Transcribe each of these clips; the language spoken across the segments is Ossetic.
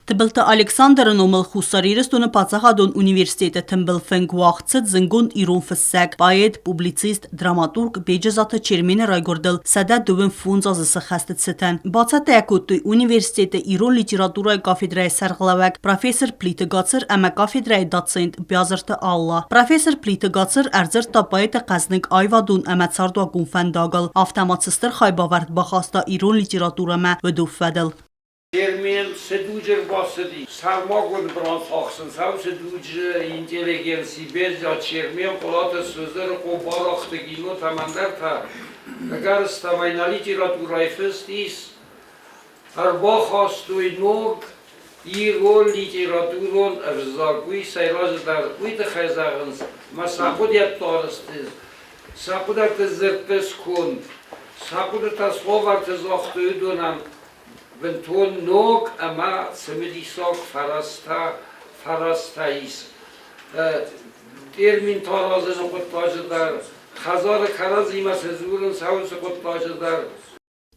Тыбылты Александры номыл Хуссар Ирыстоны паддзахадон университеты тымбыл фынг уагъд цыд зындгонд ирон фыссӕг, поэт, публицист, драматург Беджызаты Чермены райгуырдыл 125 азы сыххӕсты цытӕн. Бацӕттӕ йӕ кодтой университеты ирон литературӕйы кафедрӕйы сӕргълӕууӕг профессор Плиты Гацыр ӕмӕ кафедрӕйы доцент Биазырты Алла. Профессор Плиты Гацыр ӕрдзырдта поэты хъӕзныг аивадон ӕмӕ цардуагон фӕндагыл, афтӕ ма цы стыр хайбавӕрд бахаста ирон литературӕмӕ, уыдоф фӕдыл. Чермен цы дуджы рбацыди, сӕрмагонд бранц ахсын цы дуджы интеллигенци баззад Чермен, Хъуылаты Созырыхъо, Барахъты Гино ӕмӕ ӕгӕрыстӕмӕй нӕ литературӕйы фыст ис, ӕрбахастой ног ирон литературон ӕвзаг. Уый сӕйраджыдӕр уый тыххӕй зӕгъынц, ӕмӕ сӕ хъуыдыйӕдтӕ арӕзт сӕ хъуыдыты дзырдты сконд, сӕ хъуыдытӕ словарты загътой уыдонӕн бынтон ног ӕмӕ цымыдисаг фӕрӕзтӕ ис. Терминтӕ аразыны хъуыддаджы дӕр, хӕдзары кӕрӕдзимӕ цы дзурынц, уыцы хъуыддаджы дӕр.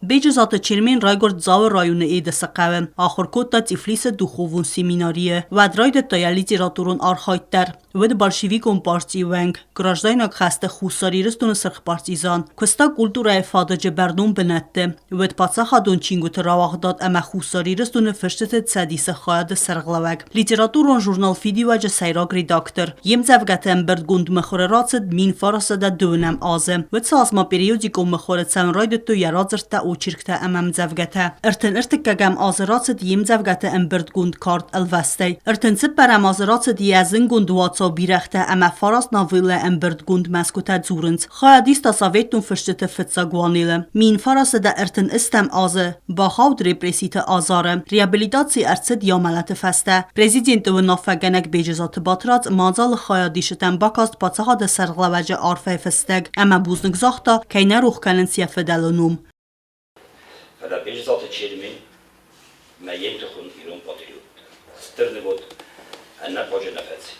Беджызаты Чермен райгуырд Дзауы районы Едысы хъӕуы. Ахуыр кодта Тифлисы духовон семинарийы. Уӕд райдыдта йӕ литературон архайд дӕр. Уыд большевикон партийы уӕнг, граждайнаг хӕсты Хуссар Ирыстоны сырх партизан, куыста культурӕйы фадыджы бӕрнон бынӕтты, уыд паддзахадон чингуыты рауагъдад ӕмӕ Хуссар Ирыстоны фысджыты цӕдисы хайады сӕргълӕууӕг, литературон журнал «Фидиуӕджы» сӕйраг редактор. Йе мдзӕвгӕты ӕмбырдгонд мыхуыры рацыд 1909 азы. Уыцы аз ма периодикон мыхуыры цӕуын райдыдтой йӕ радзырдтӕ, очерктӕ ӕмӕ ӕмдзӕвгӕтӕ. 33 азы рацыд йе мдзӕвгӕты ӕмбырдгонд кард ӕлвӕстӕй. 34 азы рацыд йӕ зынгонд уацау «Бирӕгътӕ» ӕмӕ фараст новеллӕ ӕмбырдгонд «Мӕсгуытӕ дзурынц». Хайадиста советон фысджыты фыццаг уанелы. 1938 азы бахауд репресситы азары. Реабилитаци ӕрцыд йӕ мӕлӕты фӕстӕ. Президенты уынаффӕгӕнӕг Беджызаты Батрадз мадзалы хайадисджытӕн бакаст паддзахады сӕргълӕууӕджы арфӕйы фыстӕг ӕмӕ бузныг загъта, кӕй нӕ рох кӕнынц йӕ фыдӕлы ном. Фӕлӕ Беджызаты Чермен мӕ йе мтыхон ирон патриот, стыр нывод ӕнӕхъуаджы нӕ фӕци.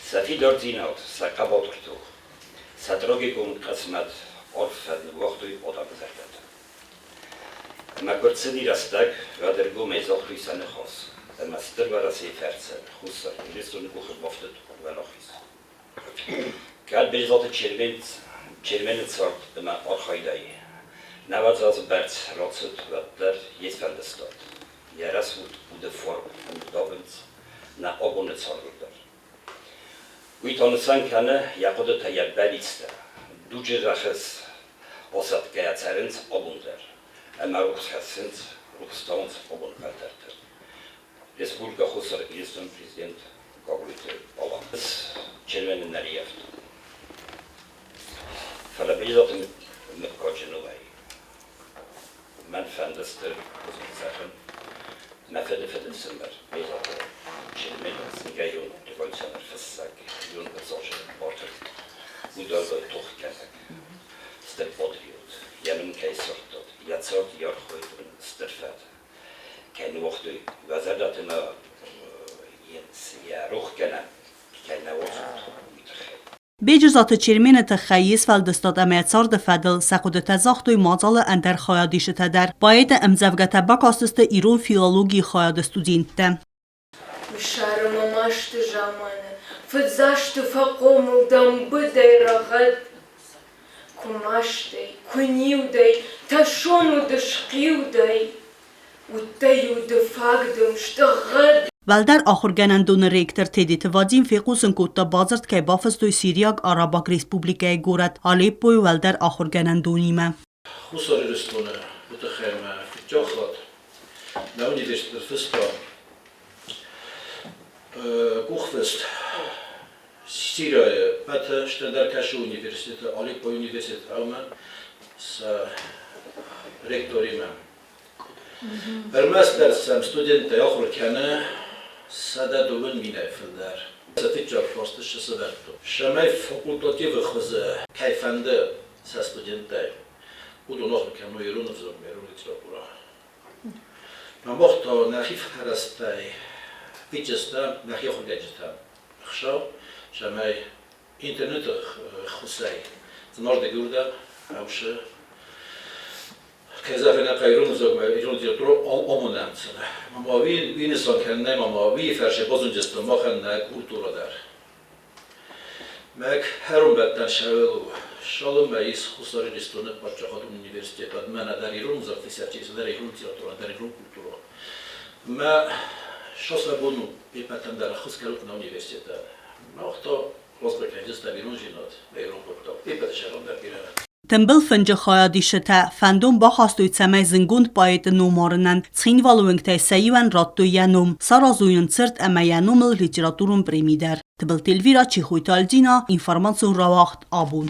Сӕ фидардзинад, сӕ хъӕбатыр тох, сӕ трагикон хъысмӕт арф фӕд ныууагътой адӕмы зӕрдӕты. Ӕмӕ куы рцыди рӕстӕг, уӕд ӕргомӕй загътой сӕ ныхас, ӕмӕ Стыр Уӕрӕсейы фӕрцы Хуссар Ирыстоны къухы бафтыд уӕлахиз. Кӕд Беджызаты Чермены цард ӕмӕ архайдӕй 90 азы бӕрц рацыд, уӕддӕр йе сфӕлдыстад, йӕ рӕсугъд уды форм ӕндавынц нӕ абоны цардыл дӕр. Уый та нысан кӕны йӕ хъуыдытӕ, йӕ бӕллицтӕ дуджы рӕхыс асӕтгӕйӕ цӕрынц абон дӕр ӕмӕ рухс хӕссынц, рухс тауынц абоны фӕлтӕртӕн. Республикӕ Хуссар Ирыстоны президент Гаглойты Алан Чермены нӕ реййӕфта. Фӕлӕ Беджызаты мыггаджы номӕй мӕн фӕнды стыр бузныг зӕгъын мӕ фыды фыды фсымӕр Беджызаты Черменӕн, зынгӕйон революционер, фыссӕг, ирон ӕвзаджы автор, удуӕлдай тохгӕнӕг, стыр патриот, йӕ ном кӕй сырдтат, йӕ цард, йӕ архайд ын стыр фӕд кӕй ныууагътой, уӕ зӕрдӕты ма йӕ рох кӕнӕм, кӕй нӕ уарзут, уый тыххӕй. Беджызаты Чермены тыххӕй йе сфӕлдыстад ӕмӕ царды фӕдыл сӕ хъуыдытӕ загътой мадзалы ӕндӕр хайадисджытӕ дӕр. Поэты ӕмдзӕвгӕтӕ бакастысты ирон филологийы хайады студенттӕ. Ссары мӕ масты заманы, Фыддзасты фӕхъомыл дӕн быдӕй рӕгъӕд. Куы мастӕй, куы ниудӕй, тӕссон уыд схъиудӕй, Уыдтӕ-иу ды фаг дымст ӕгъгъӕд. Уӕлдӕр ахуыргӕнӕндоны ректор Тедеты Вадим фехъусын кодта, бадзырд кӕй бафыстой Сириаг Арабаг Республикӕйы горӕт Алеппойы уӕлдӕр ахуыргӕнӕндонимӕ. Хуссар Ирыстоны уый тыххӕй мӕ фыццаг хатт нӕ университеты фыста къухфыст Сирияйы пӕты стӕндӕр кӕсы университеты, Алеппойы университет ӕмӕ сӕ ректоримӕ. Ӕрмӕстдӕр сӕм студенттӕй ахуыр кӕны 120 000-ӕй фылдӕр. Сӕ фыццаг фарсты сӕвӕрдтой, цӕмӕй факультативы хуызы кӕй фӕнды сӕ студенттӕй, уыдон ахуыр кӕной ирон ӕвзагмӕ, ирон литературӕ. Мах та нӕхи фӕрӕзтӕй фидджыстӕм нӕхи ахуыргӕнджытӕм ӕхсӕв, цӕмӕй интернеты ххуысӕй зынаргъ уырдӕм ӕвсы. Кӕй зӕгъын ӕй хъӕуы, ирон ӕвзагмӕ, ирон литературӕ амонӕм сын. Ӕмӕ уый нысан кӕнынӕй ма уый фӕрцы базондзыстӕм махӕн нӕ культурӕ дӕр. Мӕг хӕронбӕттӕн сӕуыл у. Цалынмӕ ис Хуссар Ирыстоны паддзахадон университет, уӕдмӕ нӕдӕр ирон ӕвзаг фесӕфтис, нӕдӕр ирон литературӕ, нӕдӕр ирон культурӕ. Мӕ сӕ бон у ӕппӕтӕн дӕр ӕххуыс кӕнут нӕ университетӕн. Мах та размӕ кӕндзыстӕм ирондзинад ӕмӕ ирон хъуыддаг. Ӕппӕты сӕйрагдӕр бирӕ. Тымбыл фынджы хайадисджытӕ фӕндон бахастой, цӕмӕй зындгонд поэты номарынӕн Цхинвалы уынгтӕй сӕ иуӕн радтой йӕ ном, саразой йын цырт ӕмӕ йӕ номыл литературон преми дӕр. Тыбылты Эльвира, Чехойты Альдина, информацион рауагъд «Абон».